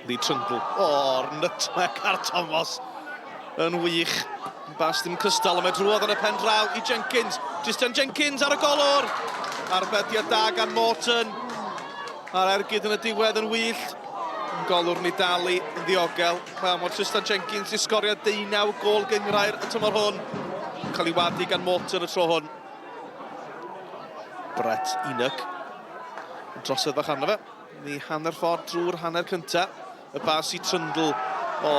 Lee Trundle. O'r nutmeg ar Thomas yn wych. Bas ddim cystal, ond mae drwodd yn y pen draw i Jenkins. Tristan Jenkins ar y golwr. Arbediad da gan Morton. A'r ergyd yn y diwedd yn wyllt. Golwr ni dalu yn ddiogel. Wel, mae Tristan Jenkins i sgorio deunaw gôl gynghrair y tymor hwn. Cael ei wadu gan Morton y tro hwn. Brett Enoch. Yn drosedd fach arno fe. Ni hanner ffordd drwy'r hanner cynta. Y bas i Trundle. O,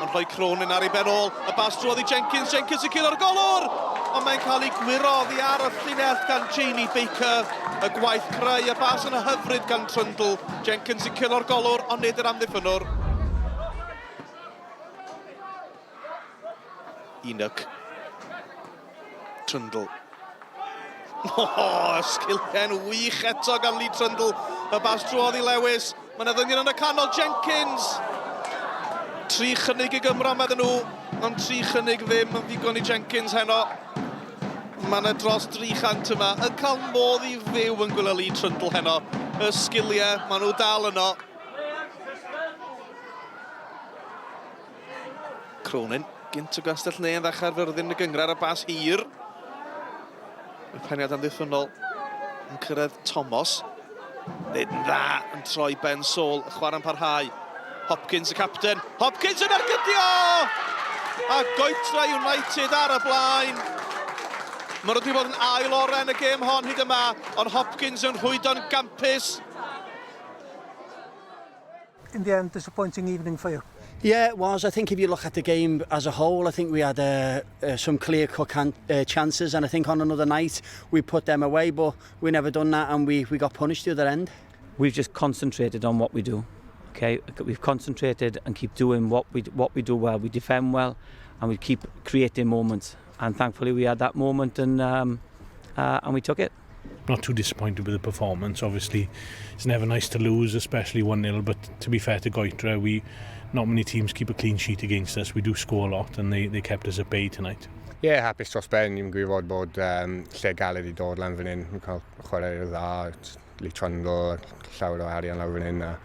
yn rhoi Cronin ar ei ben ôl. Y bas drwodd i Jenkins. Jenkins yn curo'r golwr! Ond mae'n cael ei gwyro oddi ar y llinell gan Jamie Baker. Y gwaith creu, y bas yn hyfryd gan Trundle. Jenkins yn curo'r golwr, ond nid yr amddiffynnwr. Enoch. Trundle. O, oh, sgiliau'n wych eto gan Lee Trundle. Y bas drwodd i Lewis. Mae yna ddynion yn y canol, Jenkins! Tri chynnig i Gymro, meddyn nhw, ond tri chynnig ddim yn ddigon i Jenkins heno. Mae yna dros 300 yma yn cael modd i fyw yn gwylio Lee Trundle heno. Y sgiliau, maen nhw dal yno. Cronin, gynt o Gastell Nedd a Chaerfyrddin y gynghrair a bas hir. Y peniad amddiffynnol yn cyrraedd Thomas. Nid yn dda yn troi Ben Sol, y chwarae'n parhau. Hopkins y capten. Hopkins yn ergydio! A Goytre United ar y blaen. Mae nhw wedi bod yn ail orau yn y gêm hon hyd yma, ond Hopkins yn rhwydo'n gampus. In the end, disappointing evening for you. Yeah, it was. I think if you look at the game as a whole, I think we had some clear-cut chances, and I think on another night we put them away, but we never done that, and we, we got punished the other end. We've just concentrated on what we do. Okay, we've concentrated and keep doing what we what we do well. We defend well, and we keep creating moments. And thankfully, we had that moment, and and we took it. Not too disappointed with the performance. Obviously, it's never nice to lose, especially 1-0. But to be fair to Goytre, we not many teams keep a clean sheet against us. We do score a lot, and they, they kept us at bay tonight. Ie, yeah, hapus dros ben. Ni'n gwybod bod um, lle galed i dod lan fan hyn. Ni'n cael chwarae dda, Lee Trundle, llawer o arian lawr fan hyn. A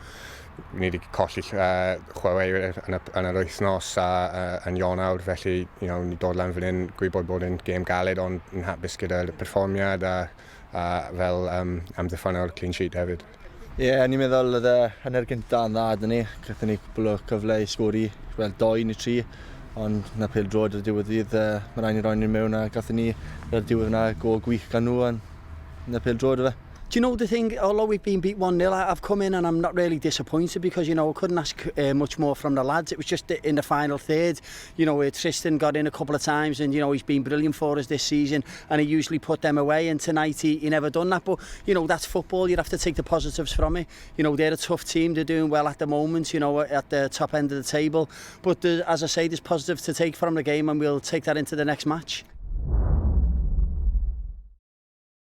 ni wedi colli uh, chwaraewyr yn, y, yn yr wythnos a uh, yn Ionawr, felly you know, ni dod lan fan hyn, gwybod bod yn gêm galed, ond yn hapus gyda'r perfformiad a, a fel um, amddiffynnwr clean sheet hefyd. Ie, yeah, ni'n meddwl oedd e hanner gynta yn dda dyn ni. Gaethon ni cwpl o cyfle i sgori, wel doi neu tri, ond na pêl droed ar y diwedd ddydd, uh, mae rhaid ni roi ni mewn a gaethon ni ar y diwedd yna gol gwych gan nhw, ond na pêl droed o fe. Do you know the thing, although we've been beat 1-0, I've come in and I'm not really disappointed because, you know, I couldn't ask much more from the lads. It was just in the final third, you know, Tristan got in a couple of times and, you know, he's been brilliant for us this season and he usually put them away and tonight he, he never done that. But, you know, that's football. You have to take the positives from it. You know, they're a tough team. They're doing well at the moment, you know, at the top end of the table. But, the, as I say, there's positives to take from the game and we'll take that into the next match.